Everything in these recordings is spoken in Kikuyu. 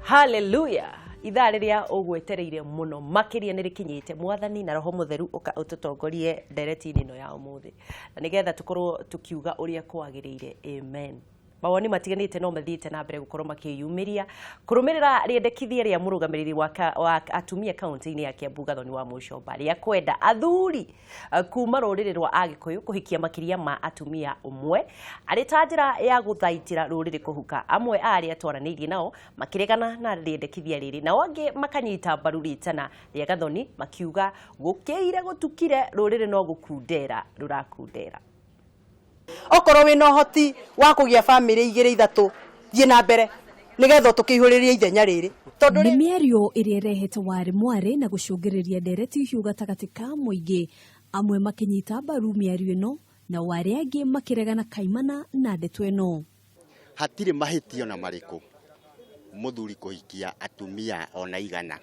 Haleluya! Ithaa rĩrĩa ũgwetereire mũno makĩria nĩ rĩkinyĩte. Mwathani na Roho Mũtheru, ũka ũtũtongorie ndereti-inĩ ĩno ya ũmũthĩ, na nĩgetha tũkorwo tũkiuga ũrĩa kwagĩrĩire. Amen. Mawoni matiganĩte no mathiĩte na mbere gũkorwo makĩyumĩria kũrũmĩrĩra rĩendekithia rĩa mũrũgamĩrĩri wa atumia kaunti-inĩ ya Kiambu, Gathoni wa Mũcomba, rĩa kwenda athuri kuma rũrĩrĩ rwa Agĩkũyũ kũhikia makĩria ma atumia ũmwe arĩ ta njĩra ya gũthaitĩra rũrĩrĩ kũhuka. Amwe a arĩa twaranĩirie nao makĩregana na rĩendekithia rĩrĩ, nao angĩ makanyita mbaru rĩtana rĩa Gathoni, makiuga gũkĩire gũtukire, rũrĩrĩ no gũkundera rũrakundera. Okorwo wĩna ũhoti wa kũgĩa bamĩrĩ igĩrĩ, ithatũ, thiĩ na mbere nĩgetha tũkĩihũrĩrie ithenya rĩrĩ, tondũ nĩ mĩario ĩrĩa ĩrehete warĩ mwarĩ na gũcũngĩrĩria ndereti hiũ gatagatĩ ka mũingĩ, amwe makĩnyita mbaru mĩario ĩno, nao arĩa angĩ makĩregana kaimana na ndeto ĩno. Hatirĩ mahĩtia ona marĩkũ mũthuri kũhikia atumia ona 100,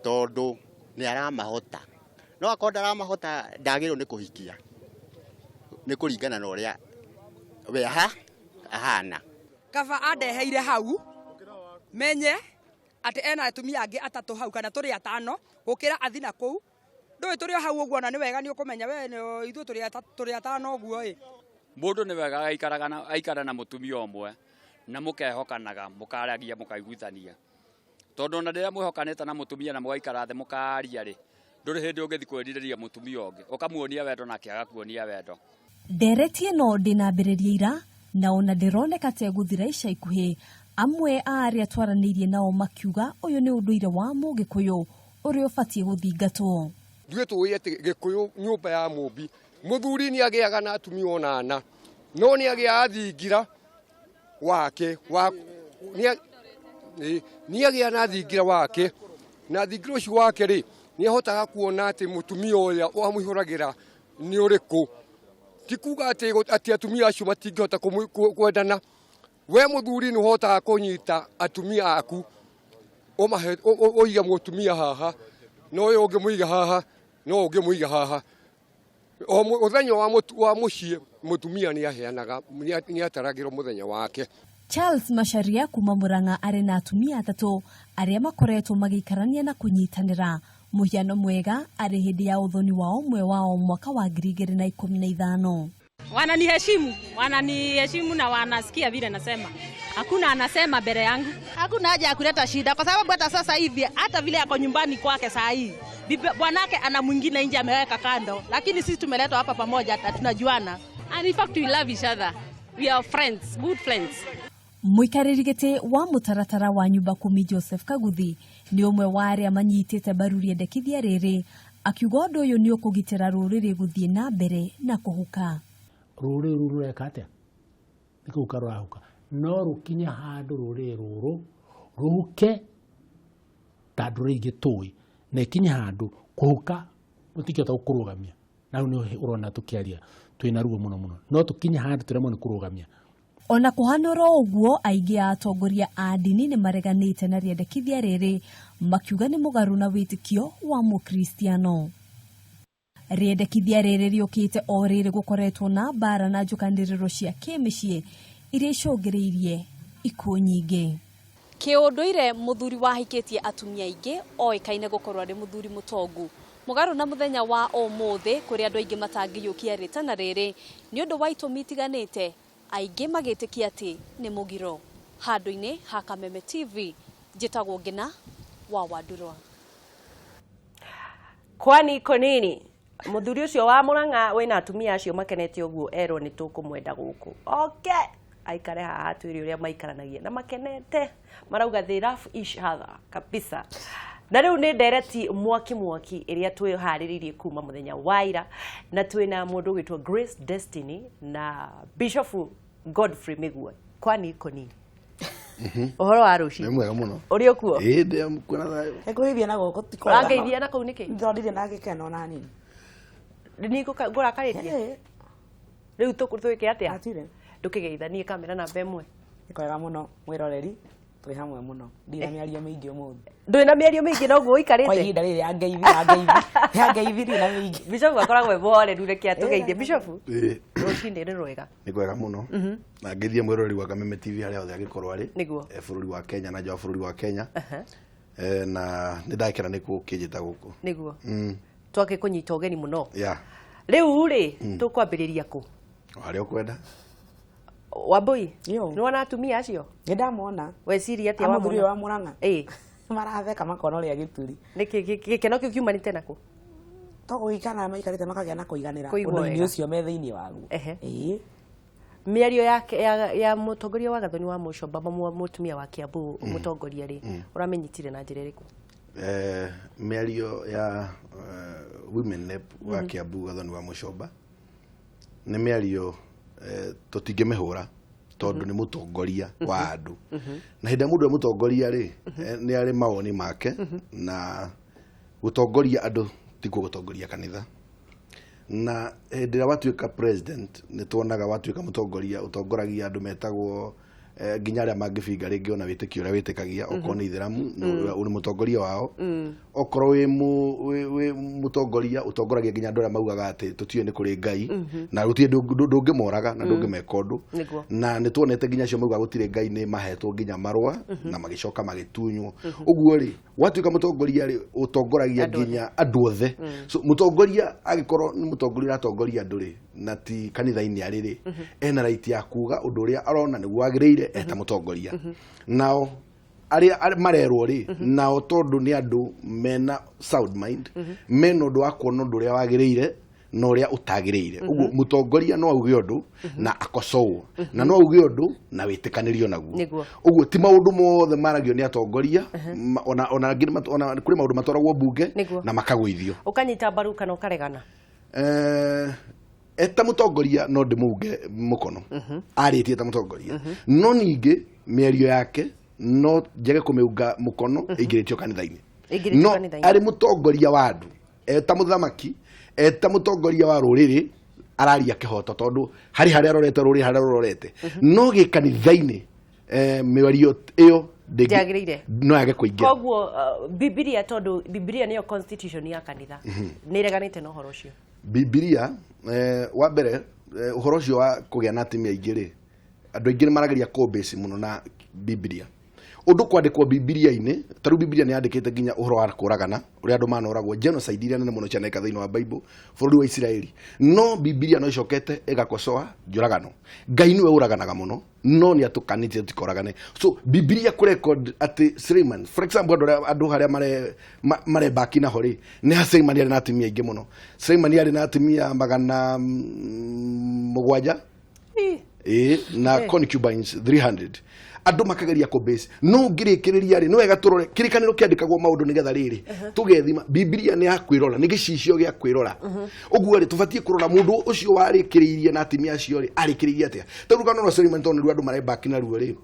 tondũ nĩ aramahota. No akorwo ndaramahota, ndagĩrĩirwo nĩ kũhikia, nĩ kũringana na ũrĩa we ahana. Kaba andeheire hau menye atĩ ena atumia angĩ atatũ hau kana tũrĩ atano, gũkĩra athi na kũu ndũĩ tũrĩ o hau ũguo. Na nĩ wega nĩ ũkũmenya we ithuĩ tũrĩ atano ũguo ĩ. Mũndũ nĩ wega aikaraga na aikara na mũtumia ũmwe na mũkehokanaga, mũkaragia, mũkaiguithania, tondũ ona rĩrĩa mwĩhokanĩte na mũtumia na mũgaikara thĩ mũkaria rĩ, ndũrĩ hĩndĩ ũngĩthiĩ kwĩrirĩria mũtumia ũngĩ, ũkamuonia wendo nake agakuonia wendo. Ndereti ĩno ndĩnambĩrĩria ira, na ona ndĩroneka ta ĩgũthira ica ikuhĩ. Amwe a arĩa twaranĩirie nao makiuga ũyũ nĩ ũndũire wa Mũgĩkũyũ ũrĩa ũbatiĩ gũthingatwo. Ithuĩ tũĩ atĩ Gĩkũyũ, nyũmba ya mũmbi, mũthuri nĩ agĩaga na atumia onana, no nĩ agĩaga thingira wake wa nĩ agĩa na thingira wake, na thingira ũcio wake rĩ, nĩ ahotaga kuona atĩ mũtumia ũrĩa wamũihũragĩra nĩ ũrĩkũ. Ti kuga atĩ atumia acio matingĩhota kwendana. We mũthuri nĩ ũhotaga kũnyita atumia aku, ũmahe ũige mũtumia haha na ũyũ ũngĩ mũige haha na ũyũ ũngĩ mũige haha. O mũthenya wa mũciĩ, mũtumia nĩ aheanaga, nĩ ataragĩrwo mũthenya wake. Charles Macharia kuma Murang'a arĩ na atumia atatũ arĩa makoretwo magĩikarania na kũnyitanĩra, mũhiano mwega arĩ hĩndĩ ya ũthoni wa ũmwe wao mwaka wa 2015. Wananiheshimu, wananiheshimu na wanasikia vile nasema. Hakuna anasema mbele yangu. Hakuna haja ya kuleta shida kwa sababu hata sasa hivi, hata vile ako nyumbani kwake saa hii, bwanake ana mwingine nje ameweka kando, lakini sisi tumeletwa hapa pamoja na tunajuana. And in fact we love each other. We are friends, good friends. Mũikarĩri gĩtĩ wa mũtaratara wa nyumba kumi, Joseph Kaguthi, nĩ ũmwe wa arĩa manyitĩte mbaru rĩendekithia rĩrĩ, akiuga ũndũ ũyũ nĩ ũkũgitĩra rũrĩrĩ gũthiĩ na mbere na kũhuka. Rũrĩrĩ rũu rũreka atĩa? Nĩ kũhuka rũrahuka, no rũkinye handũ rũrĩrĩ rũrũ rũhuke ta ndũrĩrĩ ingĩ tũĩ, na ikinye handũ kũhuka mũtingĩhota gũkũrũgamia. Na rĩu nĩ ũrona tũkĩaria twĩna ruo mũno mũno, no tũkinye handũ tũremwo nĩ kũrũgamia. Ona kũhana oro ũguo, aingĩ a atongoria a ndini nĩ mareganĩte na rĩendekithia rĩrĩ, makiuga nĩ mũgarũ na wĩtĩkio wa Mũkristiano. Rĩendekithia rĩrĩ rĩũkĩte o rĩrĩ gũkoretwo na mbara na njũkanĩrĩro cia kĩmĩciĩ iria icũngĩrĩirie ikuũ nyingĩ. Kĩũndũire, mũthuri wahikĩtie atumia aingĩ oĩkaine gũkorwo arĩ mũthuri mũtongu, mũgarũ na mũthenya wa ũmũthĩ kũrĩa andũ aingĩ matangĩiyũkia rĩtana rĩrĩ nĩ ũndũ wa itũmi itiganĩte, aingĩ magĩtĩkia atĩ nĩ mũgiro. Handũ-inĩ ha Kameme TV, njĩtagwo Ngina wa Wandurwa. Kwani iko nini? Mũthuri ũcio wa Mũrang'a wĩna atumia acio makenete ũguo, erwo nĩ tũkũmwenda gũkũ, okay, aikare haha twĩre ũrĩa maikaranagia na makenete. Marauga they love each other kabisa. Na rĩu nĩ ndereti mwaki mwaki ĩrĩa twĩharĩrĩirie kuma mũthenya wa ira, na twĩna mũndũ ũgwĩtwo Grace Destiny na Bishop Godfrey Mĩgua. Kwani iko nini? Ũhoro wa rũciũ? Nĩ mwega mũno. Ũrĩ o kuo? Ĩĩ, ndĩ kuona thayũ. Nĩkũgeithia na guoko ti kwega. Ũrangeithia na kũu nĩkĩ? Tondũ ndirĩ na gĩkeno na nini. Nĩ ngũrakarĩtie rĩu, twĩke atĩa? Hatirĩ. Ndũkĩgeithanie kamera namba 1. Nĩ kwega mũno, mwĩroreri. Twĩ hamwe mũno. Ndirĩ na mĩario mĩingĩ ũmũthĩ. Ndũrĩ na mĩario mĩingĩ noguo ũikarĩte? Kwa ihinda rĩrĩ ya ngeithi ndirĩ na mĩingĩ. Bishofu akoragwo e mũhoreru, reke atũgeithie. Bishofu, Ĩĩ. rũcinĩ nĩ rwega. Nĩ kwega mũno. Na ngeithie mwĩroreri wa Kameme TV harĩa hothe angĩkorwo arĩ. Bũrũri wa Kenya na nja wa bũrũri wa Kenya. Na nĩ ndakena nĩ gũkĩnjĩta gũkũ. Twakĩkũnyita ũgeni mũno. Rĩu rĩ, tũkwambĩrĩria kũ? O harĩa ũkwenda. Wambui, nĩ wona atumia acio? Nĩ ndamona. Weciria atĩa? Amũthuri ũyũ Wamona? wa Mũrang'a. Maratheka makona ũrĩa gĩturi. Nĩkĩ gĩkeno kĩu kiumanĩte nakũ? To gũikara maikarĩte makagĩa na kũiganĩra Kũigua ũndũ-inĩ wega. ũcio me thĩinĩ waguo. Ĩĩ. Mĩario yake ya mũtongoria wa Gathoni wa Mũcomba, mũtumia wa Kiambu, mũtongoria rĩ, ũramĩnyitire na njĩra ĩrĩkũ? Mĩario ya women rep wa Kiambu Gathoni wa Mũcomba nĩ mĩario tũtingĩmĩhũra tondũ nĩ mũtongoria wa andũ, na hĩndĩ ĩrĩa mũndũ e mũtongoria rĩ, nĩ arĩ mawoni make, na gũtongoria andũ tikuo gũtongoria kanitha. Na hĩndĩ ĩrĩa watuĩka president, nĩ tuonaga watuĩka mũtongoria ũtongoragia andũ metagwo nginya arĩa mangĩbinga rĩngĩ ona wĩtĩkio ũrĩa wĩtĩkagia, okorwo nĩ ithĩramu nĩ mũtongoria wao, okorwo wĩ mũtongoria ũtongoragia nginya andũ arĩa maugaga atĩ tũtiũĩ nĩ kũrĩ Ngai, na gũtirĩ ndũngĩmoraga na ndũngĩmeka ũndũ. Na nĩ tuonete nginya acio maugaga gũtirĩ Ngai nĩ mahetwo nginya marũa na magĩcoka magĩtunywo. Ũguo rĩ, watuĩka mũtongoria rĩ, ũtongoragia Andũ othe. nginya andũ othe. So mũtongoria angĩkorwo nĩ mũtongoria ũratongoria andũ rĩ, na ti kanitha-inĩ arĩ rĩ, ena right ya kuga ũndũ ũrĩa arona nĩguo wagĩrĩire eta mũtongoria. Nao arĩa marerwo rĩ, nao tondũ nĩ andũ mena sound mind, mena ũndũ wa kuona ũndũ ũrĩa wagĩrĩire na ũrĩa ũtagĩrĩire. Ũguo mũtongoria no auge ũndũ na akocowo, na no auge ũndũ na wĩtĩkanĩrio naguo. Ũguo ti maũndũ mothe maragio nĩ atongoria, ona angĩ ona kũrĩ maũndũ matwaragwo mbunge na makagũithio. Ũkanyita mbaru kana ũkaregana? Eta mũtongoria no ndĩmũunge mũkono arĩtie ta mũtongoria, no ningĩ mĩario yake no njage kũmĩunga mũkono ĩingĩrĩtio kanitha-inĩ. Ĩingĩrĩtio No kanitha-inĩ. arĩ mũtongoria wa andũ, eta mũthamaki, eta mũtongoria wa rũrĩrĩ, araria kĩhoto tondũ harĩ harĩa arorete rũrĩrĩ harĩa rũrorete, no gĩkanitha-inĩ mĩario ĩyo Ndĩagĩrĩire. no yage kũingĩra. Koguo Bibilia, tondũ Bibilia nĩyo constitution ya kanitha, nĩ ĩreganĩte na ũhoro ũcio? Bibilia, wa mbere, ũhoro ũcio wa kũgĩa na atumia aingĩ rĩ, andũ aingĩ nĩ marageria kũmbĩci mũno na Bibilia. Ũndũ kwandĩkwo Bibilia-inĩ, ta rĩu Bibilia nĩ yandĩkĩte nginya ũhoro wa kũragana ũrĩa andũ manoragwo, genocide iria nene mũno cianeka thĩinĩ wa Bible bũrũri wa Isiraeli, no Bibilia no ĩcokete ĩgakocoa njũragano. Ngai nĩwe ũraganaga mũno, no nĩ atũkanĩtie tũtikoragane. So Bibilia kũ record atĩ Suleiman, for example, andũ andũ harĩa marebaki naho rĩ, nĩ ha Suleiman arĩ na atumia aingĩ mũno. Suleiman arĩ na atumia 700, ĩĩ, na concubines 300. Andũ makageria kũ base, no ũngĩrĩkĩrĩria rĩ, nĩ wega tũrore kĩrĩkanĩro kĩandĩkagwo maũndũ nĩgetha rĩrĩ tũgethima. Bibilia nĩ ya kwĩrora, nĩ gĩcicio gĩa kwĩrora. Ũguo rĩ, tũbatiĩ kũrora mũndũ ũcio warĩkĩrĩirie na atumia acio rĩ, arĩkĩrĩirie atĩa? Tarĩu rũgano rwa Suleiman, tondũ nĩruo andũ marebaki naruo rĩ,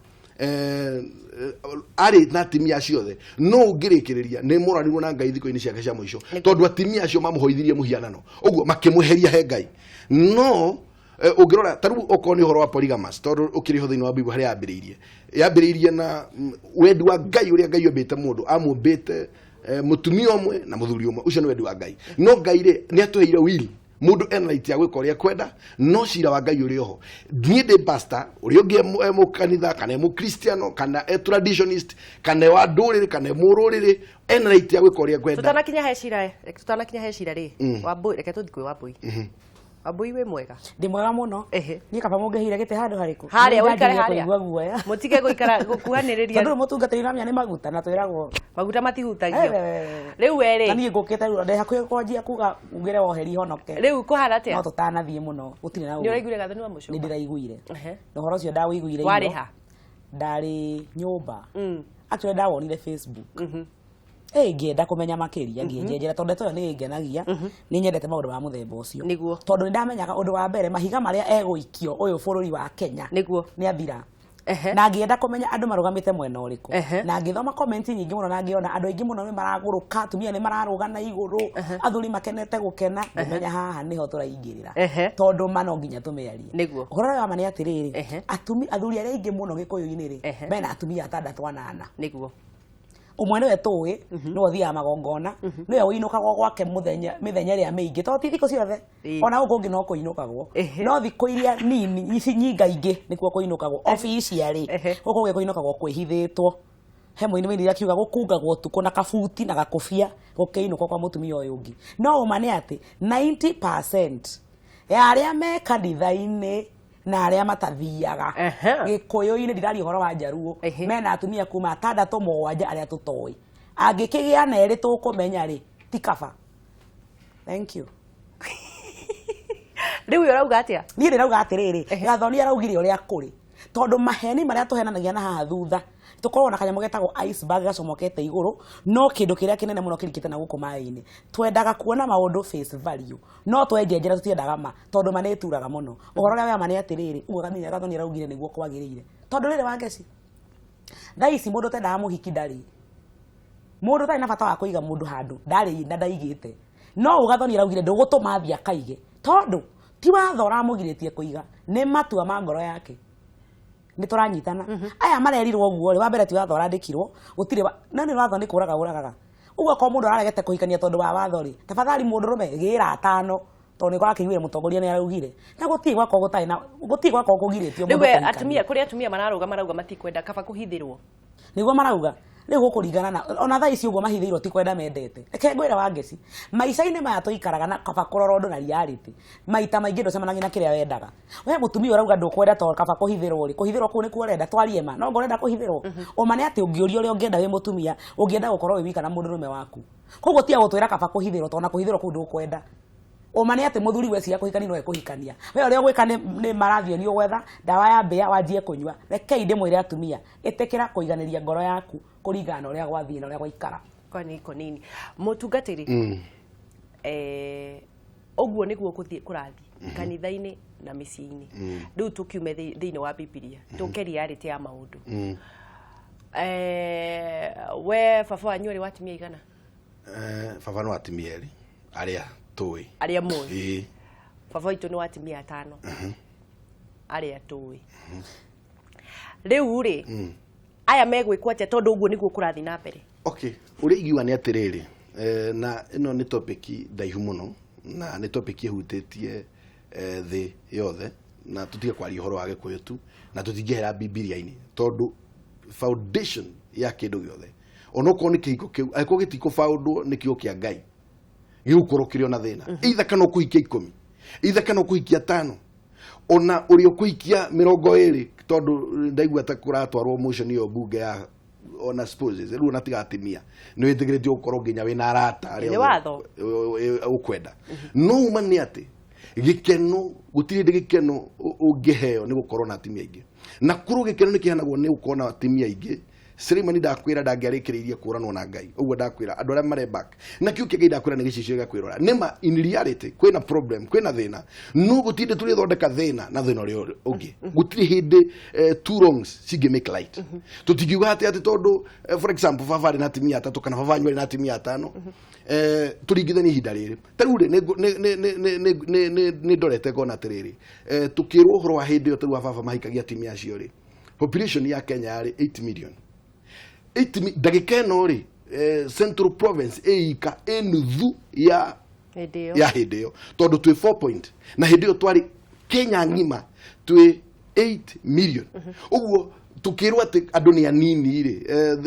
arĩ na atumia acio othe, no ũngĩrĩkĩrĩria nĩ moranirwo na Ngai thikũ-inĩ ciake cia mũico, tondũ atumia acio mamũhoithirie mũhianano, ũguo makĩmweheria he Ngai. No ũngĩrora ta rĩu okorwo nĩ ũhoro wa polygamous, tondũ ũkĩrĩ ho thĩinĩ wa Bible harĩa yambĩrĩirie na wendi wa Ngai ũrĩa Ngai ombĩte mũndũ, amũmbĩte mũtumia ũmwe na mũthuri ũmwe. Ũcio nĩ wendi wa Ngai. No Ngai rĩ, nĩ atũheire will, mũndũ ena right ya gwĩka ũrĩa ekwenda, no cira wa Ngai ũrĩ oho. Niĩ ndĩ pastor, ũrĩa ũngĩ e mũkanitha kana e mũkristiano kana e traditionist kana e wa ndũrĩrĩ kana e mũrũrĩrĩ, ena right ya gwĩka ũrĩa ekwenda. Tũtanakinya he cira rĩ, Wambui, reke tũthiĩ kwĩ Wambui. Wambui, wĩ mwega? Ndĩ mwega mũno. Niĩ kaba mũngĩheire gĩtĩ handũ harĩkũ. Harĩa Nĩ ũikare. ndanjirie Harĩa. kũigua guoya. Mũtige gũikara gũkuhanĩrĩria. Tondũ mũtungatĩri namenya nĩ maguta na twĩragwo maguta matihutagio. Rĩu we Na rĩ, niĩ ngũkĩte rĩu ndĩ hakuhĩ kwanjia kuga ugĩre woheri honoke. Rĩu kũhana atĩa? No tũtanathiĩ mũno gũtirĩ na Nĩ ũru. ũraiguire Gathoni wa Mũcomba? Nĩ ndĩraiguire. Na ũhoro ũcio ndawĩiguire Warĩ iro. ha? Ndarĩ nyũmba. Actually ndawonire Facebook. Ĩ ngĩenda kũmenya makĩria, ngĩenjenjera tondũ ndeto ĩyo nĩ ĩngenagia, nĩ nyendete maũndũ ma mũthemba ũcio. Tondũ nĩ ndamenyaga ũndũ wa mbere mahiga marĩa egũikio ũyũ bũrũri wa Kenya. Nĩ athira. Na ngĩenda kũmenya andũ marũgamĩte mwena ũrĩkũ, na ngĩthoma comment nyingĩ mũno, na ngĩona andũ aingĩ mũno nĩ maragũrũka, atumia nĩ mararũga na igũrũ, athuri makenete gũkena. Ngĩmenya haha nĩho tũraingĩrĩra, tondũ ma no nginya tũmĩarie. Ũhoro ũrĩa wa ma nĩ atĩrĩrĩ, athuri arĩa aingĩ mũno gĩkũyũ-inĩ rĩ, mena atumia atandatũ, anana. Ũmwe nĩwe tũĩ, nĩwe ũthiaga magongona, nĩwe ũinũkagwo gwake mũthenya mĩthenya ĩrĩa mĩingĩ, tondũ ti thikũ ciothe. Ona gũkũ ũngĩ no kũinũkagwo, no thikũ iria nini ici nyingaingĩ nĩkuo kũinũkagwo officially. Gũkũ ũngĩ kũinũkagwo kwĩhithĩtwo. He mũini mũini akiuga gũkungagwo ũtukũ na kabuti na gakũbia gũkĩinũkwo kwa mũtumia ũyũ ũngĩ. No ũma nĩ atĩ 90% ya arĩa me kanitha-inĩ na arĩa matathiaga gĩkũyũ-inĩ, ndiraria ũhoro wa njaruo, mena atumia kuma atandatũ, mũgwanja, arĩa tũtoĩ. Angĩkĩgĩa na erĩ tũkũmenya rĩ, ti kaba? Thank you. Rĩu ũyũ ũrauga atĩa? Niĩ ndĩrauga atĩrĩrĩ, Gathoni araugire ũrĩa kũrĩ, tondũ maheni marĩa tũhenanagia na haha thutha, tũkoragwo na kanyamũ getagwo iceberg gacomokete igũrũ, no kĩndũ kĩrĩa kĩnene mũno kĩrikĩte na gũkũ maĩ-inĩ. Twendaga kuona maũndũ face value, no twenjenjera tũtiendaga ma, tondũ ma nĩ ĩturaga mũno. Ũhoro ũrĩa wa ma nĩ atĩrĩrĩ, ũguo Gathoni araugire nĩguo kwagĩrĩire, tondũ rĩrĩ, Wangeci, thaa ici mũndũ ũtendaga mũhiki ndarĩ, mũndũ ũtarĩ na bata wa kũiga mũndũ handũ ndarĩ na ndaigĩte. No ũgathoni araugire ndũgũtũma athiĩ akaige, tondũ ti watho ũramũgirĩtie kũiga, nĩ matua ma ngoro yake. Nĩ tũranyitana? Aya marerirwo ũguo rĩ, wa mbere ti watho ũrandĩkirwo, gũtirĩ no nĩ watho nĩ kũraga ũragaga. Ũguo akorwo mũndũ araregete kũhikania tondũ wa watho rĩ, tafadhali mũndũrũme gĩra atano, tondũ nĩ wakĩiguire mũtongoria nĩ araugire na gũtirĩ gwakorwo gũtarĩ na gũtirĩ gwakorwo kũgirĩtio Rĩu mũndũ we, kũhikania. Atumia, kũrĩ atumia mararũga marauga matikwenda, kaba kũhithĩrwo. Nĩguo marauga rĩu gũkũringana na ona thaa ici ũguo mahithĩirwo ti kwenda mendete. Reke ngwĩre, Wangeci, maica-inĩ maya tũikaraga na kaba kũrora ũndũ na reality. Maita maingĩ ndũcemanagia na kĩrĩa wendaga. We mũtumia ũrauga ndũkwenda tondũ kaba kũhithĩrwo rĩ, kũhithĩrwo kũu nĩkuo ũrenda? Twarie ma, no ngorenda kũhithĩrwo. Ũma nĩ atĩ ũngĩũria ũrĩa ũngĩenda wĩ mũtumia, ũngĩenda gũkorwo wĩ wika na mũndũrũme waku. Koguo tiga gũtwĩra kaba kũhithĩrwo, tondũ na kũhithĩrwo kũu ndũkwenda. Ũma nĩ atĩ mũthuri weciria kũhikania no ekũhikania. We ũrĩa ũgwĩka nĩ marathio nĩ ũgwetha ndawa ya mbĩa wanjie kũnyua. Rekei ndĩmwĩre atumia, ĩtĩkĩra kũiganĩria ngoro yaku kũringana na ũrĩa gwathiĩ na ũrĩa gwaikara. Kwani iko nini, mũtungatĩri? Ũguo nĩguo gũthiĩ kũrathiĩ kanitha-inĩ na mĩciĩ-inĩ. Rĩu tũkiume thĩinĩ wa Bibilia, tũke reality ya maũndũ. We baba wanyu arĩ wa atumia igana? Baba no atumia erĩ arĩa tũĩ. Arĩa mũĩ? Ĩĩ. Baba witũ nĩ wa atumia atano arĩa tũĩ. Rĩu rĩ, aya megwĩkwo atĩa, tondũ ũguo nĩguo kũrathiĩ na mbere? Okay, ũrĩa ingiuga nĩ atĩrĩrĩ, na ĩno nĩ topic ndaihu mũno, na nĩ topic ĩhutĩtie thĩ yothe, na tũtige kwaria ũhoro wa gĩkũyũ tu, na tũtingĩehera Bibilia-inĩ, tondũ foundation ya kĩndũ gĩothe, onokorwo nĩ kĩhiko kĩu, angĩkorwo gĩtikũbaũndwo nĩ kiugo kĩa Ngai, gĩgũkorwo kĩrĩ ona thĩna. Either kana ũkũhikia 10, either kana ũkũhikia tano, ona ũrĩa ũkũhikia 20, tondũ ndaigua ta kũratwarwo motion ĩyo mbunge ya ona spouses. Rĩu ona tiga atimia, nĩ wĩtĩkĩrĩtio gũkorwo nginya wĩna arata arĩa Nĩ watho. ũkwenda. No uma nĩ atĩ gĩkeno, gũtirĩ hĩndĩ gĩkeno ũngĩheo nĩ gũkorwo na atimia aingĩ. Na korwo gĩkeno nĩ kĩheanagwo nĩ gũkorwo na atimia aingĩ, Suleimani ndakwĩra ndangĩarĩkĩrĩirie kũranwo na Ngai. Ũguo ndakwĩra andũ arĩa mare back na kiu kĩa Ngai, ndakwĩra nĩ gĩcicio gĩa kwĩrora. Nĩma in reality kwĩna problem, kwĩna thĩna, no gũtirĩ tũrĩthondeka thĩna na thĩna ũrĩa ũngĩ. Gũtirĩ hĩndĩ two wrongs cingĩ make light. Tũtingiuga atĩ tondũ for example baba arĩ na atumia atatũ kana baba wanyu arĩ na atumia atano, tũringithanie ihinda rĩrĩ. Ta rĩu rĩ, nĩ ndorete ngona atĩrĩrĩ, tũkĩrwo ũhoro wa hĩndĩ ĩyo ta rĩu wa baba mahikagia atumia acio rĩ, population ya Kenya yarĩ 8 million. 8 ndagĩka ĩno rĩ, Central Province ĩika ĩ nuthu ya hĩndĩ ĩyo. Ya hĩndĩ ĩyo, tondũ twĩ 4 point, na hĩndĩ ĩyo twarĩ Kenya ng'ima twĩ 8 million. Ũguo tukĩrwo atĩ andũ nĩ anini rĩ,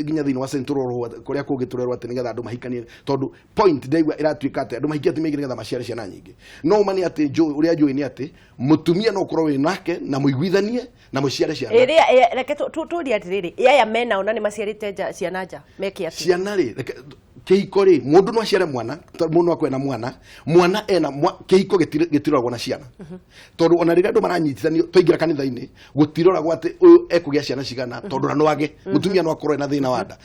nginya thĩinĩ wa Central kũrĩa kũngĩ tũrerwo atĩ nĩgetha andũ mahikanie, tondũ point ndaigua ĩratuĩka atĩ andũ mahikie atumia aingĩ nĩgetha maciare ciana nyingĩ. No ũma nĩ atĩ ũrĩa njũĩ nĩ atĩ mũtumia no ũkorwo wĩ nake na mũiguithanie na mũciare ciana. Ĩrĩa reke tũrie atĩrĩrĩ, aya menao na nĩ maciarĩte nja ciana nja meke atĩa? Ciana rĩ, kĩhiko rĩ, mũndũ no aciare mwana, mũndũ no akorwo na mwana, mwana ena kĩhiko gĩtiroragwo na ciana, tondũ ona rĩrĩa andũ maranyitithanio twaingĩra kanitha-inĩ, gũtiroragwo atĩ ũyũ ekũgĩa ciana cigana, tondũ ona no age. Mũtumia no akorwo ena thĩna wa nda,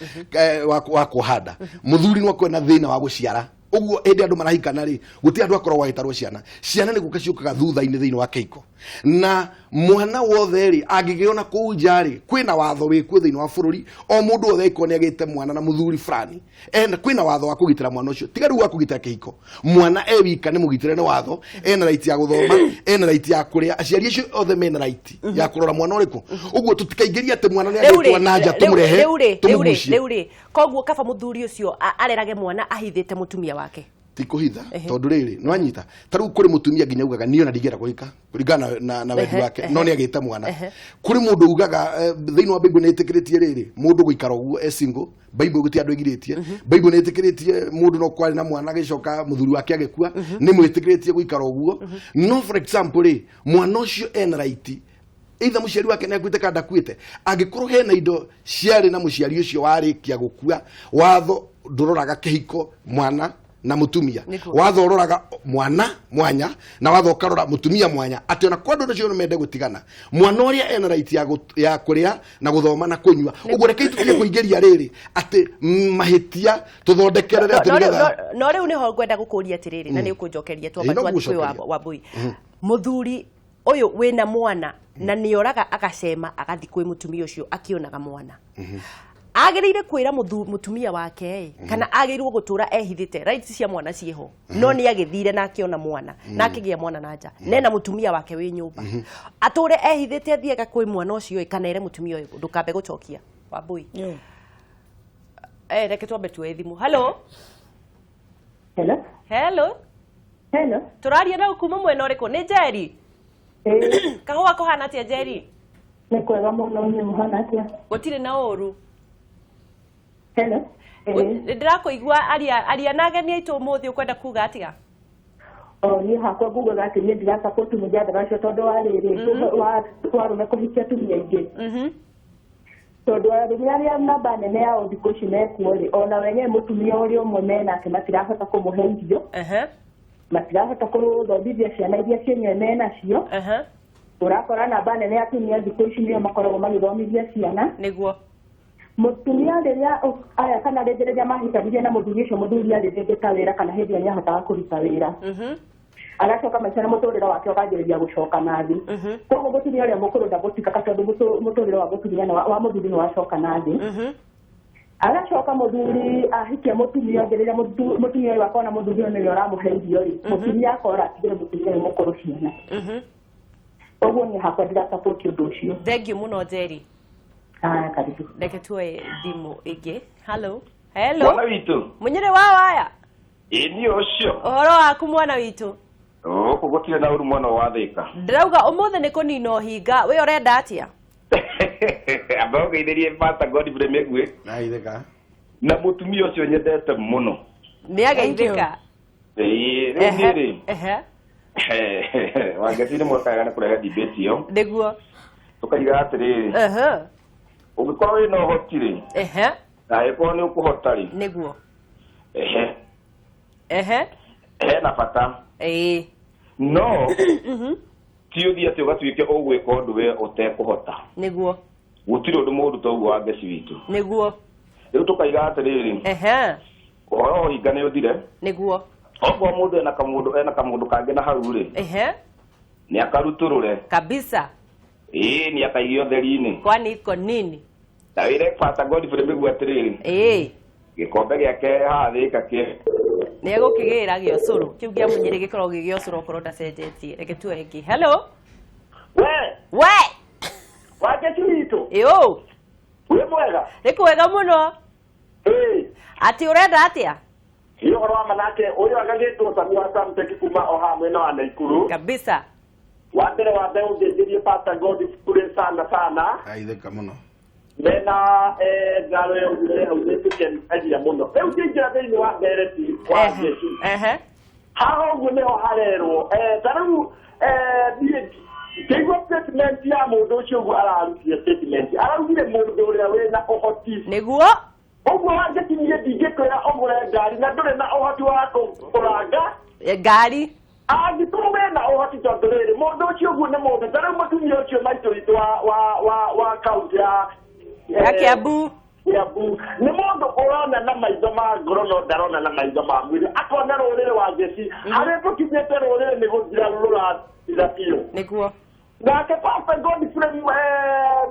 wa kuoha nda, mũthuri no akorwo ena thĩna wa gũciara. Ũguo hĩndĩ andũ marahikana rĩ, gũtirĩ andũ akoragwo agĩtarwo ciana. Ciana nĩ gũka ciũkaga thutha-inĩ thĩinĩ wa kĩhiko. Na mwana wothe rĩ angĩgĩona kũu nja rĩ kwĩna watho wĩkuo thĩinĩ wa bũrũri, o mũndũ wothe angĩkorwo nĩ agĩte mwana na mũthuri fulani, ena kwĩna watho wa kũgitĩra mwana ũcio, tiga rĩu wa kũgitĩra kĩhiko. Mwana e wika nĩ mũgitĩre nĩ watho, ena right ya gũthoma, ena right ya kũrĩa, aciari acio othe mena right ya kũrora mwana ũrĩkũ. Ũguo tũtikaingĩrie atĩ mwana nĩ agĩtwo na nja tũmũrehe tũmũgucie. Rĩu rĩ koguo kaba mũthuri ũcio arerage mwana ahithĩte mũtumia wake, ti kũhitha, tondũ rĩrĩ nĩwanyita ta rĩu kũrĩ mũtumia nginya ugaga niĩ ona ndingĩenda kũhika kũringana na wendi wake, no nĩ agĩte mwana. Kũrĩ mũndũ ugaga thĩinĩ wa Bible nĩ ĩtĩkĩrĩtie rĩrĩ mũndũ gũikara ũguo e single, Bible gũtirĩ andũ ĩgirĩtie, Bible nĩ ĩtĩkĩrĩtie mũndũ no kwarĩ na mwana agĩcoka mũthuri wake agĩkua, nĩ mwĩtĩkĩrĩtie gũikara ũguo. No for example rĩ, mwana ũcio ena right either mũciari wake nĩ akuĩte kana ndakuĩte, angĩkorwo hena indo ciarĩ na mũciari ũcio warĩkia gũkua, watho ndũroraga kĩhiko mwana na mutumia, watho ũroraga mwana mwanya na watho ũkarora mutumia mwanya, atĩ ona kwa andũ acio mende gũtigana, mwana ũrĩa ena right ya kũrĩa na gũthoma na kũnyua. Ũguo reke tũtige kũingĩria rĩrĩ atĩ mahĩtia tũthondekerere atĩ nĩgetha. No rĩu nĩho ngwenda gũkũria atĩrĩrĩ, na nĩ ũkũnjokeria twamba twathiĩ kwĩ Wambui. Mũthuri ũyũ wĩna mwana na nĩoraga agacema agathiĩ kwĩ mũtumia ũcio akĩonaga mwana, agĩrĩire kwĩra mũtumia wake kana agĩrĩirwo gũtũra ehithĩte? Rights cia mwana ciĩho, no nĩ agĩthire na akĩona mwana na akĩgĩa mwana na nja nena mũtumia wake wĩ nyũmba, atũre ehithĩte athiaga kwĩ mwana ũcio kana ere mũtumia ũyũ ndũkambe gũcokia. Wambui, reke twambe tuoe thimũ. Hello. Hello. Hello. Hello. Tũraria na kuma mwena ũrĩkũ? Nĩ Njeri. Kahũa kũhana atĩa Njeri? Nĩ kwega mũno, nĩ mũhana atĩa? Gũtirĩ na ũru. Hello. Ndĩrakũigua, aria na ageni aitũ ũmũthĩ, ũkwenda kuga atĩa? O niĩ hakwa ngugaga atĩ niĩ ndirasupport mũjadara ũcio tondũ wa rĩrĩ wa arũme kũhikia atumia aingĩ. Tondũ arũme arĩa namba nene yao thikũ ici mekuo rĩ, ona wenyewe mũtumia ũrĩa ũmwe menake matirahota kũmũhe irio, matirahota kũthomithia ciana iria cienyewe menacio. Ũrakora namba nene ya atumia thikũ ici nĩo makoragwo magĩthomithia ciana. Nĩguo mũtumia rĩrĩa aya kana rĩngĩ rĩrĩa mahikanirie na mũthuri ũcio, mũthuri arĩ rĩngĩ ta wĩra kana hĩndĩ ĩyo nĩahotaga kũruta wĩra, agacoka maica na mũtũrĩre wake ũkanjĩrĩria gũcoka na thĩ. Koguo mũtumia ũrĩa mũkũrũ ndagũtigaka tondũ mũtũrĩre wa mũtumia wa mũthuri nĩwacoka na thĩ. Agacoka mũthuri ahikia mũtumia ũngĩ, rĩrĩa mũtumia ũyũ akona mũthuri ũyũ nĩwe ũramũhe irio rĩ, mũtumia akora atigĩre mũtumia ũyũ mũkũrũ ciana. Ũguo niĩ hakwa ndirasupport ũndũ ũcio. Thengiũ mũno Njeri. Karibu. Reke tuoe thimũ ĩngĩ. Hello. Hello. Mwana witũ. Mũnyĩrĩ wa waya. Ĩ niĩ ũcio. Ũhoro waku mwana witũ? Gũkũ gũtirĩ na ũru mwana wa Thĩka. Ndĩrauga ũmũthĩ nĩ kũnina ũhinga, we ũrenda atĩa? Amba ũgeithĩrie Pastor Godfrey Mĩgwi. Nageithĩka. Na mũtumia ũcio nyendete mũno. Nĩ ageithĩka. Ĩĩ, rĩu niĩ rĩ. Wangeci nĩ mwaka nĩ kũrehe debate ĩyo. Nĩguo. Tũkaiga atĩrĩrĩ. Ũngĩkorwo wĩna ũhoti rĩ, na angĩkorwo nĩ ũkũhota rĩ, nĩguo, hena bata. Ĩĩ. No ti ũthiĩ atĩ ũgatuĩke ũgwĩka ũndũ we ũtekũhota. Nĩguo. Gũtirĩ ũndũ mũũru ta ũguo Wangeci witũ. Nĩguo. Rĩu tũkaiga atĩrĩrĩ, ũhoro wa ũhinga nĩ ũthire. Nĩguo. Okorwo mũndũ ena kamũndũ kangĩ na hau rĩ, nĩ akarutũrũre. Kabisa. Ĩĩ, nĩ akaige ũtheri-inĩ. Kwani iko nini? Na wĩre Pastor Godfrey Mĩgwi atĩrĩrĩ, gĩkombe gĩake haha Thĩka kĩ nĩ egũkĩgĩra gĩa ũcũrũ kĩu kĩa Mũnyĩrĩ gĩkoragwo gĩ gĩa ũcũrũ okorwo ndacenjetie. Reke tuoe ĩngĩ. Hello. We. We. Wangeci witũ. Ĩũ. Wĩ mwega? Nĩ kwega mũno. Ĩĩ. Atĩ ũrenda atĩa? Nĩ ũhoro wa manake ũyũ agagĩtwo Sami wa Samtech kuma o haha mwena wa Naikuru. Kabisa. Wa mbere wa mbere ũngeithĩrie Pastor Godfrey sana sana. Aithĩka mũno. Mena ngaro ĩyo ũrĩa hau nĩtũkenagia mũno. Rĩu ngĩingĩra thĩinĩ wa ndereti wa Jesu. Haha ũguo nĩho harerwo. Ta rĩu niĩ ngĩigua statement ya mũndũ ũcio ũguo ararutire statement. Araugire mũndũ ũrĩa wĩna ũhoti. Nĩguo. Ũguo Wangeci niĩ ndingĩkwĩra ũgũre ngari na ndũrĩ na ũhoti wa kũgũra ngari. Angĩkorwo wĩna ũhoti tondũ rĩrĩ mũndũ ũcio ũguo nĩ mũndũ ta rĩu mũtumia ũcio maitũ witũ wa kaunti ya Kiambu. Kiambu nĩ mũndũ ũrona na maitho ma ngoro no ndarona na maitho ma mwĩrĩ, akona rũrĩrĩ Wangeci harĩa tũkinyĩte rũrĩrĩ nĩ gũthira rũrathira biũ. Nĩguo. Nake Pastor Godfrey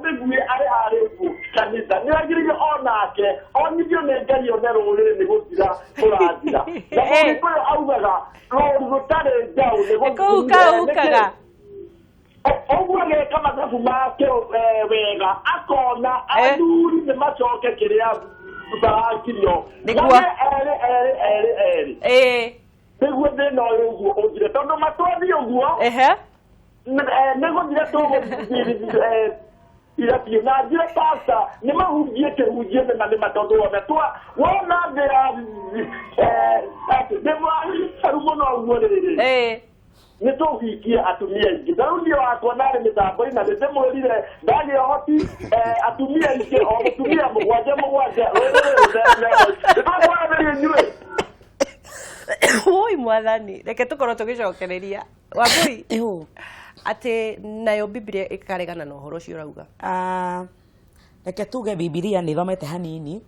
Mĩguĩ arĩ harĩ ũguo kanitha nĩ agĩrĩire onake onithio nĩ Ngai one rũrĩrĩ nĩ gũthira rũrathira. Na Mũgĩkũyũ augaga rũũru rũtarĩ njaũ nĩ Kũhuka hukaga. Ũguo ageka mathabu make wega akona athuri nĩ macoke kĩrĩa barakirio. Nĩguo. Erĩ erĩ erĩ erĩ. Nĩguo thĩna ũyũ ũguo ũthire tondũ matwathiĩ ũguo nĩ gũthira tũgũthira biũ na njĩra pasta nĩ mahunjie kĩhunjie nĩma nĩma tondũ wona wona thĩ ya atĩ nĩ mwaru mũno ũguo rĩrĩ nĩ tũhingie atumia aingĩ ta rĩu niĩ wakwa narĩ mĩtambo-inĩ na nĩndĩmwĩrire ndagĩa ũhoti atumia aingĩ o mũtumia mũgwanja mũgwanja nĩtũkwaranĩria inyuĩ. Oi mwathani, reke tũkorwo tũgĩcokereria. Wambui, atĩ nayo Biblia ĩkaregana na ũhoro ũcio ũrauga. Reke tuge Biblia nĩ thomete hanini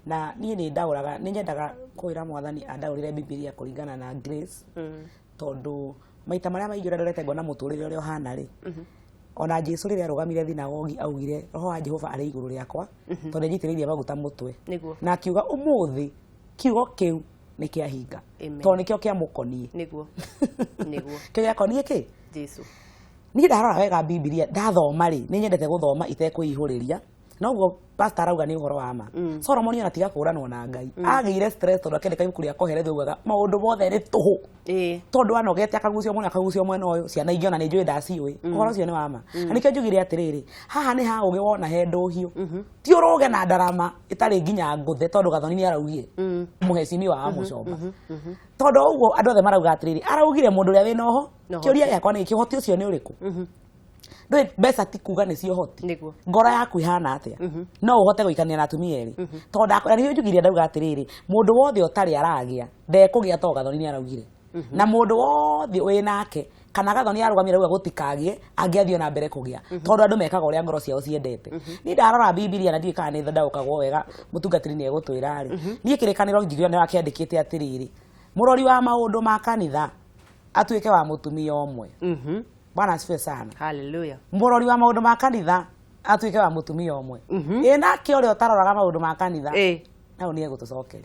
na niĩ nĩ ndaũraga nĩ nyendaga kwĩra mwathani andaũrĩre Biblia kũringana na grace tondũ maita marĩa maingĩ ũrĩa ndorete ngona mũtũrĩre ũrĩa ũhana rĩ ona Jesu rĩrĩa arũgamire thinagogi augire roho wa Jehova arĩ igũrũ rĩakwa tondũ nĩnjitĩrĩirie maguta mũtwe na akiuga ũmũthĩ kiugo kĩu nĩ kĩahinga tondũ nĩkĩo kĩamũkoniĩ. Nĩguo. Nĩguo. Kĩo gĩakoniĩ kĩ? Jesu. Niĩ ndarora wega Biblia ndathoma rĩ nĩ nyendete gũthoma itekwĩihũrĩria noguo pastor arauga nĩ ũhoro wa ma. Solomon ona tiga kũranwo na Ngai agĩire stress tondũ akĩandĩka ibuku rĩa Kohelethu augaga maũndũ mothe nĩ tũhũ tondũ anogete akagucio mwena akagucio mwena ũyũ ciana ingĩ ona nĩ njũĩ ndaciũĩ ũhoro ũcio nĩ wa ma. Na nĩkĩo njugire atĩrĩrĩ haha nĩ ha ũgĩ wona he ndũhiũ ti ũrũge na ndarama ĩtarĩ nginya ngũthe tondũ Gathoni nĩ araugire mũhecimiwa wa Mũcomba tondũ ũguo andũ othe marauga atĩrĩrĩ araugire mũndũ ũrĩa wĩna ũho kĩũria gĩakwa nĩ kĩhoti ũcio nĩ ũrĩkũ. Ndũĩ mbeca ti kuga nĩ cio ũhoti ngoro yaku ihana atĩa no ũhote gũikania na atumia erĩ tondũ na nĩkĩo njugire ndauga atĩrĩrĩ mũndũ wothe ũtarĩ aragĩa ndekũgĩa tondũ Gathoni nĩ araugire na mũndũ wothe wĩ nake kana Gathoni arũgamire auga gũtikagĩe angĩathiĩ na mbere kũgĩa tondũ andũ mekaga ũrĩa ngoro ciao ciendete. Niĩ ndarora Biblia na ndiũĩ kana nĩ ndaũkagwo wega mũtungatĩri nĩ egũtwĩra rĩ niĩ kĩrĩkanĩro njiguire nĩ wakĩandĩkĩte atĩrĩrĩ mũrori wa maũndũ ma kanitha atuĩke wa mũtumia ũmwe. Bwana asifiwe sana. Hallelujah. Mũrori wa maũndũ ma kanitha atuĩke wa mũtumia ũmwe. Ĩ nake ũrĩa ũtaroraga maũndũ ma kanitha hau nĩ egũtũcokeria.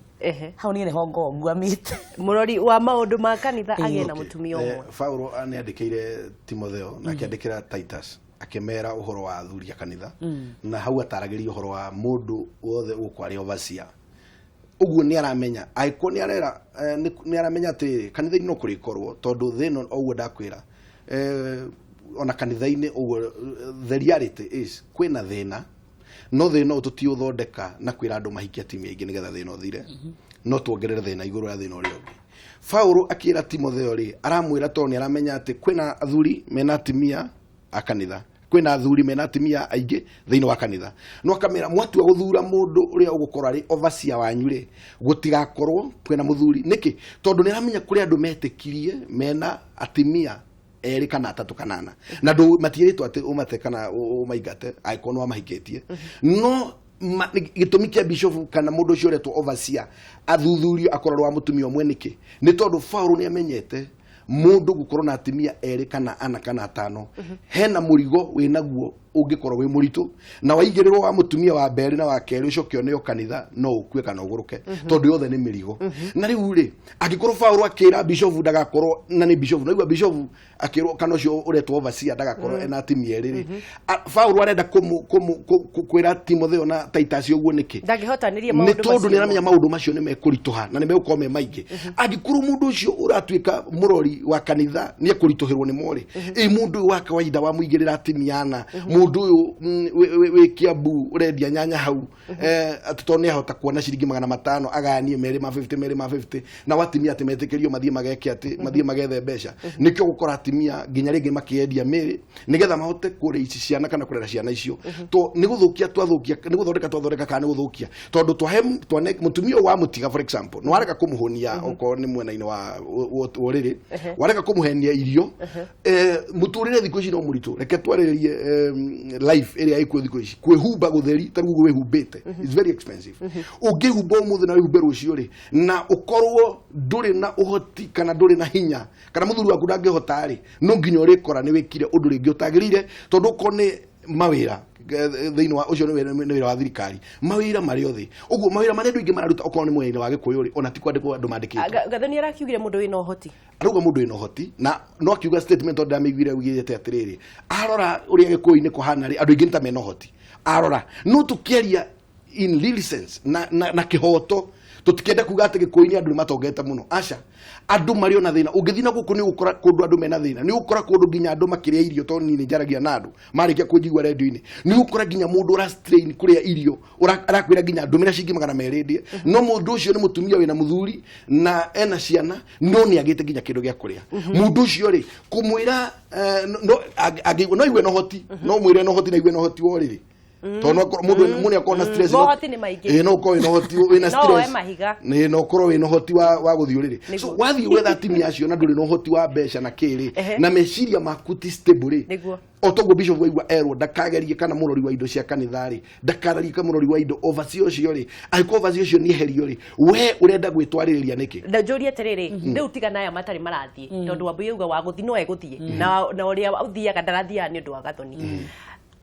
Hau niĩ nĩho ngwamĩte. Mũrori wa maũndũ ma kanitha agĩe na mũtumia ũmwe. Paulo nĩ andĩkĩire Timotheo na akĩandĩkĩra Titus akĩmera ũhoro wa athuri a kanitha na hau ataragĩria ũhoro wa mũndũ wothe ũgũkorwo arĩ overseer. Ũguo nĩ aramenya angĩkorwo nĩ arera nĩ aramenya atĩrĩrĩ kanitha-inĩ no kũrĩkorwo tondũ thĩ ĩno ũguo ndakwĩra ona kanitha-inĩ ũguo the reality is kwĩna thĩna no thĩna ũyũ tũtiũthondeka na kwĩra andũ mahikie atumia aingĩ nĩgetha thĩna ũthire no tuongerere thĩna igũrũ ya thĩna ũrĩa ũngĩ. Paulo akĩra Timotheo rĩ aramwĩra tondũ nĩ aramenya atĩ kwĩna athuri mena atumia a kanitha kwĩna athuri mena atumia aingĩ thĩinĩ wa kanitha no akamera mwatua gũthura mũndũ ũrĩa ũgũkorwo arĩ overseer wanyu rĩ gũtigakorwo kwĩna mũthuri nĩkĩ tondũ nĩ aramenya kũrĩ andũ metĩkirie mena atumia erĩ kana atatũ kana ana na ndũ matirĩtwo atĩ ũmate kana ũmaingate angĩkorwo nĩ wamahikĩtie no gĩtũmi kĩa bishop kana mũndũ ũcio ũretwo overseer athuthurio akorwo wa mũtumia ũmwe nĩkĩ nĩ tondũ Paulo nĩ amenyete mũndũ gũkorwo na atumia erĩ kana ana kana atano hena mũrigo wĩnaguo ũngĩkorwo wĩ mũritũ na waigĩrĩrwo wa mũtumia wa mbere na wa kerĩ ũcoke ũneo kanitha no ũkue kana ũgũrũke tondũ yothe nĩ mĩrigo. Na rĩu rĩ angĩkorwo Paulo akĩra bishop ndagakorwo na nĩ bishop naigua bishop akĩrwo kana ũcio ũretwo overseer ndagakorwo ena atumia erĩ rĩ Paulo arenda kwĩra Timotheo na Titus ũguo nĩkĩ ndangĩhotanĩria maũndũ nĩ tondũ nĩ aramenya maũndũ macio nĩ mekũritũha na nĩ megũkorwo me maingĩ. Angĩkorwo mũndũ ũcio ũratuĩka mũrori wa kanitha nĩ ekũritũhĩrwo nĩ morĩ ĩ mũndũ ũyũ wa kawaida wamũigĩrĩra atumia ana mũndũ ũyũ wĩ Kiambu ũrendia nyanya hau atĩ tondũ nĩ ahota kuona ciringi 500 agayanie merĩ ma 50 merĩ ma 50 na watimia atĩ metĩkĩrio mathiĩ mageke atĩ mathiĩ magethe mbeca nĩkĩo gũkora atimia nginya rĩngĩ makĩendia mĩrĩ nĩgetha mahote kũrĩa ici ciana kana kũrera ciana icio to nĩ gũthũkia twathũkia nĩ gũthondeka twathondeka kana nĩ gũthũkia tondũ twahe twane mũtumia ũyũ wamũtiga for example nĩ warega kũmũhũnia okorwo nĩ mwena-inĩ wa ũrĩrĩ warega kũmũhenia irio mũtũrĩre thikũ ici no mũritũ reke twarĩrĩrie life ĩrĩa ĩkuo thikũ ici kwĩhumba gũtheri ta rĩu ũguo wĩhumbĩte is very expensive. Ũngĩhumba ũmũthĩ na wĩhumbe rũciũ rĩ, na ũkorwo ndũrĩ na ũhoti kana ndũrĩ na hinya kana mũthuri waku ndangĩhota rĩ, no nginya ũrĩkora nĩ wĩkire ũndũ rĩngĩ ũtagĩrĩire, tondũ okorwo nĩ mawĩra thĩinĩ wa ũcio nĩ wĩra wa thirikari, mawĩra marĩ othe ũguo mawĩra marĩa andũ aingĩ mararuta okorwo nĩ mwena wa Gĩkũyũ rĩ, ona ti kwandĩkwo andũ mandĩkĩtwo. Gathoni arakiugire mũndũ wĩna ũhoti, arauga mũndũ wĩna ũhoti, na no akiuga statement tondũ ndamĩiguire augĩte atĩrĩrĩ, arora ũrĩa Gĩkũyũ-inĩ kũhana rĩ, andũ aingĩ nĩ ta mena ũhoti, arora no tũkĩaria in real sense na kĩhoto, tũtikenda kuga atĩ Gĩkũyũ-inĩ andũ nĩ matongete mũno, aca, andũ marĩ ona thĩna. Ũngĩthiĩ na gũkũ nĩ ũgũkora kũndũ andũ mena thĩna, nĩ ũgũkora kũndũ nginya andũ makĩrĩa irio, tondũ niĩ nĩ njaragia na andũ marĩkia kũnjigua redio-inĩ, nĩ ũgũkora nginya mũndũ ũra strain kũrĩa irio, arakwĩra nginya ndũmĩra ciringi 200 ndĩe, no mũndũ ũcio nĩ mũtumia wĩna mũthuri na ena ciana, no nĩ agĩte nginya kĩndũ gĩa kũrĩa. Mũndũ ũcio rĩ, kũmwĩra no aigue na ũhoti, no mwĩre na ũhoti na aigue na ũhoti wa ũrĩrĩ, tondũ no mũndũ mũndũ akorwo na stress, Mohoti nĩ maingĩ. No ũkorwo wĩna ũhoti wĩna No woe stress mahiga. Nĩ no ũkorwo wĩna ũhoti wa gũthiĩ ũrĩrĩ. So Nĩguo. wathiĩ gwetha atumia acio na ndũrĩ na ũhoti wa mbeca na kĩrĩ na meciria maku ti stable rĩ, o toguo bishop waigua erwo ndakagerie kana mũrori wa indo cia kanitha rĩ, ndakararie ka mũrori wa indo overseer ũcio rĩ, angĩkorwo overseer ũcio nĩ eherio rĩ, we ũrenda gwĩtwarĩrĩria nĩkĩ? Na njũrie atĩrĩrĩ, rĩu tiga naya matarĩ marathiĩ, tondũ Wambui auga wa gũthiĩ no egũthiĩ, na ũrĩa ũthiaga ndarathiaga nĩ ũndũ wa Gathoni.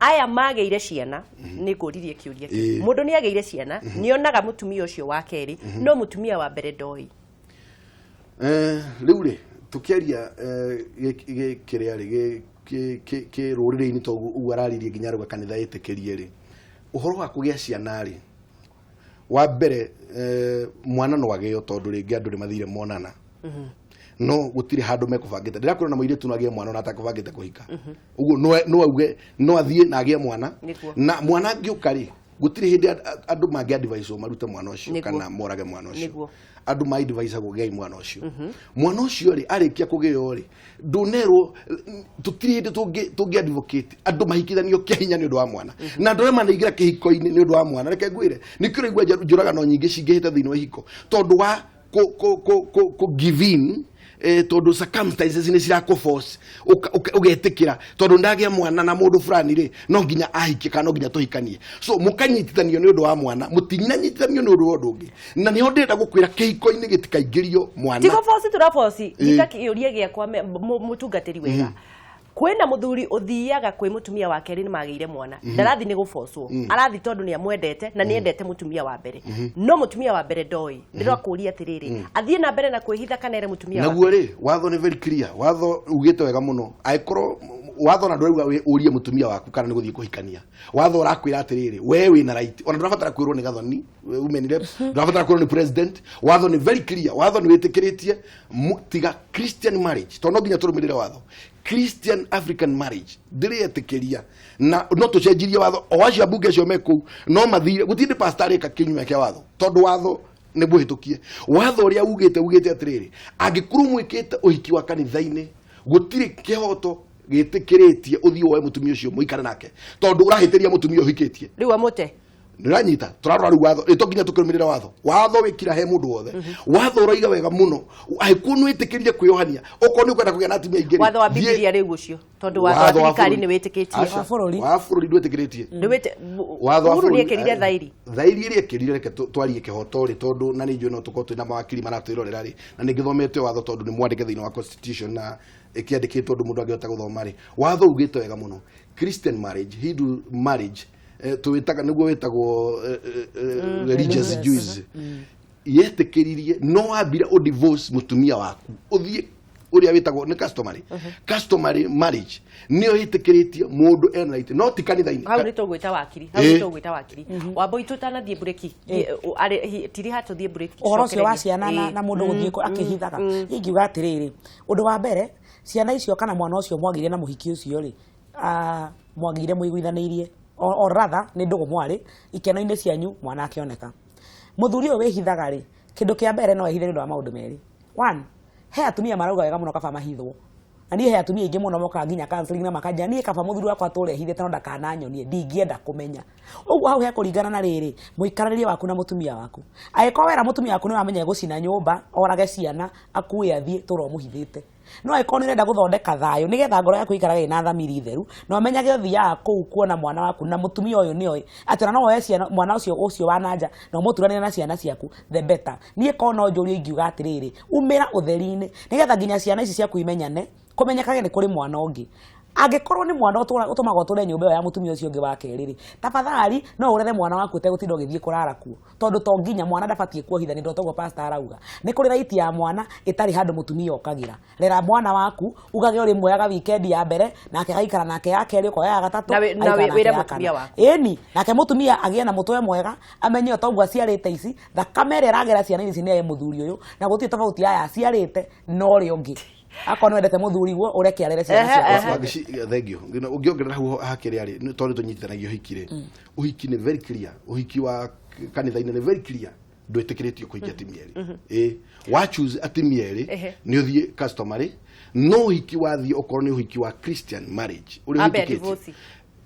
Aya magĩire ciana, nĩ ngũririe kĩũria kĩu. Mũndũ nĩ agĩire ciana, nĩ onaga mũtumia ũcio wa kerĩ, no mũtumia wa mbere ndoĩ. Rĩu rĩ, tũkĩaria kĩrĩa rĩ kĩ rũrĩrĩ-inĩ, to ũguo araririe nginya arauga kanitha ĩtĩkĩrie rĩ, ũhoro wa kũgĩa ciana rĩ, wa mbere mwana no agĩo tondũ rĩngĩ andũ nĩ mathire monana, no gũtirĩ handũ mekũbangĩte. Ndĩrakwĩra na mũirĩtu no agĩe mwana ona atakũbangĩte kũhika, ũguo no auge no athiĩ na agĩe mwana, na mwana angĩũka rĩ, gũtirĩ hĩndĩ andũ mangĩ advise marute mwana ũcio kana morage mwana ũcio, andũ ma advise gũgĩa mwana ũcio. Mwana ũcio rĩ, arĩkia kũgĩo rĩ, ndũnerwo tũtirĩ hĩndĩ tũngĩ advocate andũ mahikithanio kĩa hinya nĩ ũndũ wa mwana, na andũ arĩa manaingĩra kĩhiko-inĩ nĩ ũndũ wa mwana. Reke ngwĩre, nĩkĩo ũraigua njũragano nyingĩ cingĩhĩte thĩinĩ wa ihiko tondũ wa kũ give in, tondũ circumstances nĩ cirakũ-force ũgetĩkĩra, tondũ ndagĩa mwana na mũndũ fulani rĩ, no nginya ahikie kana no nginya tũhikanie. So mũkanyitithanio nĩ ũndũ wa mwana, mũtinanyitithanio nĩ ũndũ wa ũndũ ũngĩ. Na nĩho ndĩrenda gũkwĩra kĩhiko-inĩ gĩtikaingĩrio mwana. Tigo force tũraboci, nyita kĩũria gĩakwa mũtungatĩri wega. Kwĩna mũthuri ũthiaga kwĩ mũtumia wa kerĩ nĩ magĩire mwana, ndarathi nĩ gũbocwo, arathi tondũ nĩ amwendete na nĩ endete mũtumia wa mbere, no mũtumia wa mbere ndoĩ. Ndĩrakũria atĩrĩrĩ, athiĩ na mbere na kwĩhitha kana ere mũtumia wa Naguo rĩ, watho nĩ very clear, watho ugĩte wega mũno. Angĩkorwo watho na ndũrauga ũrie mũtumia waku kana nĩ gũthiĩ kũhikania, watho ũrakwĩra atĩrĩrĩ, we wĩna right, ona ndũrabatara kwĩrwo nĩ Gathoni women rep, ndũrabatara kwĩrwo nĩ president. Watho nĩ very clear, watho nĩ wĩtĩkĩrĩtie tiga Christian marriage, tondũ no nginya tũrũmĩrĩre watho. Christian African marriage ndĩrĩetĩkĩria, na no tũcenjirie watho o acio ambunge acio me kũu no mathire, gũtirĩ ndĩ pastor arĩka kĩnyume kĩa watho, tondũ watho nĩ mũhĩtũkie. Watho ũrĩa ugĩte atĩrĩrĩ, angĩkorwo mwĩkĩte ũhiki wa kanitha-inĩ, gũtirĩ kĩhoto gĩtĩkĩrĩtie ũthiĩ woe mũtumia ũcio mũikare nake, tondũ ũrahĩtĩria mũtumia ũhikĩtie. Rĩu amũte. Nĩũranyita, tũrarora rĩu watho, to nginya tũkĩrũmĩrĩra watho. Watho wĩkira he mũndũ wothe. Watho ũroiga wega mũno, angĩkorwo nĩ wĩtĩkĩrire kwĩyohania, okorwo nĩ ũkwenda kũgĩa na atumia aingĩ rĩ, Watho wa Bibilia rĩu ũcio, tondũ watho wa thirikari nĩ wĩtĩkĩtie. Wa bũrũri ndwĩtĩkĩrĩtie. Watho wa bũrũri nĩ thairi. Thairi ĩrĩa ĩkĩrire, reke twarie kĩhoto rĩ, tondũ na nĩ njũĩ no tũkorwo twĩna mawakiri maratwĩrorera rĩ, na nĩ ngĩthomete watho tondũ nĩ mwandĩke thĩinĩ wa constitution na ĩkĩandĩkĩtwo ũndũ mũndũ angĩhota gũthoma rĩ. Watho ugĩte wega mũno, Christian marriage, Hindu marriage, tuwĩtaga nĩguo wĩtagwo religious Jews, yetĩkĩririe no wambire ũ divorce mũtumia waku ũthiĩ ũrĩa wĩtagwo nĩ customary, customary marriage nĩyo ĩtĩkĩrĩtie mũndũ ena right, no ti kanitha-inĩ. Hau nĩ tũgwĩta wakiri, hau nĩ tũgwĩta wakiri. Wambui tũtanathiĩ mburĩki, tiri ha tũthiĩ mburĩki. Ũhoro ũcio wa ciana na mũndũ gũthiĩ akĩhithaga, ingiuga atĩrĩrĩ, ũndũ wa mbere, ciana icio kana mwana ũcio mwagĩire na mũhiki ũcio rĩ, mwagĩire mũiguithanĩirie, or rather nĩ ndũgũ mwarĩ ikeno-inĩ cianyu, mwana akĩoneka. Mũthuri ũyũ wĩhithaga rĩ, kĩndũ kĩa mbere no ehithe nĩ ũndũ wa maũndũ merĩ. One, he atumia marauga wega mũno kaba mahithwo. Na niĩ he atumia aingĩ mũno mokaga nginya counseling na makanjĩra niĩ kaba mũthuri wakwa atũre ehithĩte no ndakananyonie, ndingĩenda kũmenya. Ũguo hau hekũringana na rĩrĩ, mũikarĩrie waku na mũtumia waku. Angĩkorwo wera mũtumia waku nĩ ũramenya gũcina nyũmba, orage ciana, akue athiĩ, tũra ũmũhithĩte. No angĩkorwo nĩ ũrenda gũthondeka thayũ nĩgetha ngoro yaku ĩikarage ĩna thamiri theru, na ũmenyage ũthiaga kũu kuona mwana waku na mũtumia ũyũ nĩoĩ atĩ ona no woe ciana mwana ũcio ũcio wa nanja na ũmũturanĩre na ciana ciaku, the better. Niĩ korwo no njũrio ingiuga atĩrĩrĩ, umĩra ũtheri-inĩ nĩgetha nginya ciana ici ciaku imenyane, kũmenyekage nĩ kũrĩ mwana ũngĩ. Angĩkorwo nĩ mwana ũtũmaga ũtũre nyũmba ĩyo ya mũtumia ũcio ũngĩ wa kerĩ rĩ, tafadhali no ũrere mwana waku ũtegũtinda ũgĩthiĩ kũrara kuo, tondũ to nginya mwana ndabatiĩ kuohithanio, toguo pastor arauga. Nĩ kũrĩ right ya mwana ĩtarĩ handũ mũtumia okagĩra. Rera mwana waku, ugage ũrĩmuoyaga weekend ya mbere, nake agaikara nake ya kerĩ, ũkoya ya gatatũ, Na agaikara nake wĩre ya mũtumia kana. waku. Ĩni, nake mũtumia agĩe na mũtwe mwega, amenye o toguo aciarĩte ici, thakame ĩrĩa ĩragera ciana ici nĩ ya mũthuri ũyũ, na gũtirĩ tofauti ya aya aciarĩte na ũrĩa ũngĩ. Akorwo nĩ wendete mũthuri guo, ũreke arere ciana ciake. Wangici, thank you. Ũngĩongerera hau hakĩrĩa rĩ, tondũ tũnyitithanagia ũhiki rĩ, ũhiki nĩ very clear, ũhiki wa kanitha-inĩ nĩ very clear, ndwĩtĩkĩrĩtio kũhikia atumia erĩ. Ĩ wa choose atumia erĩ, nĩ ũthiĩ customary, no ũhiki wathiĩ okorwo nĩ ũhiki wa Christian marriage ũrĩa Ambe ũhĩtũkĩtio, divorce.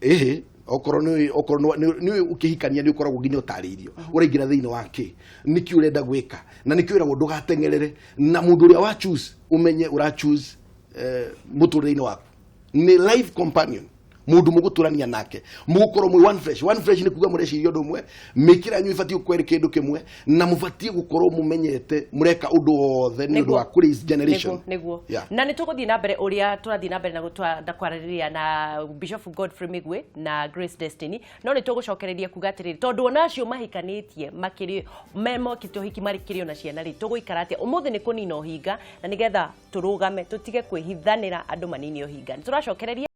Ĩhĩ, okorwo nĩ okorwo nĩ ũkĩhikania nĩ ũkoragwo nginya ũtarĩirio ũraingĩra thĩinĩ wa kĩ, nĩkĩ ũrenda gwĩka, na nĩkĩ wĩragwo ndũgateng'erere, na mũndũ ũrĩa wa choose ũmenye ũra choose mũtũrĩre-inĩ waku nĩ life companion, mũndũ mũgũtũrania nake, mũgũkorwo mwĩ one flesh. One flesh nĩ kuga mũreciria ũndũ ũmwe, mĩkĩra yanyu ĩbatiĩ gũkorwo ĩrĩ kĩndũ kĩmwe, na mũbatiĩ gũkorwo mũmenyete mũreka ũndũ wothe nĩ ũndũ wa kũ raise generation. Nĩguo. Yeah. Na nĩ tũgũthiĩ na mbere ũrĩa tũrathiĩ na mbere na na kwaranĩria na Bishop Godfrey Migwe na Grace Destiny, no nĩ tũgũcokereria kuga atĩrĩrĩ, tondũ ona acio mahikanĩtie makĩrĩ memokĩte ũhiki marĩ ona ciana rĩ, tũgũikara atĩa ũmũthĩ? Nĩ kũnina ũhinga, na nĩgetha tũrũgame tũtige kwĩhithanĩra, andũ manine ũhinga. Nĩ tũracokereria.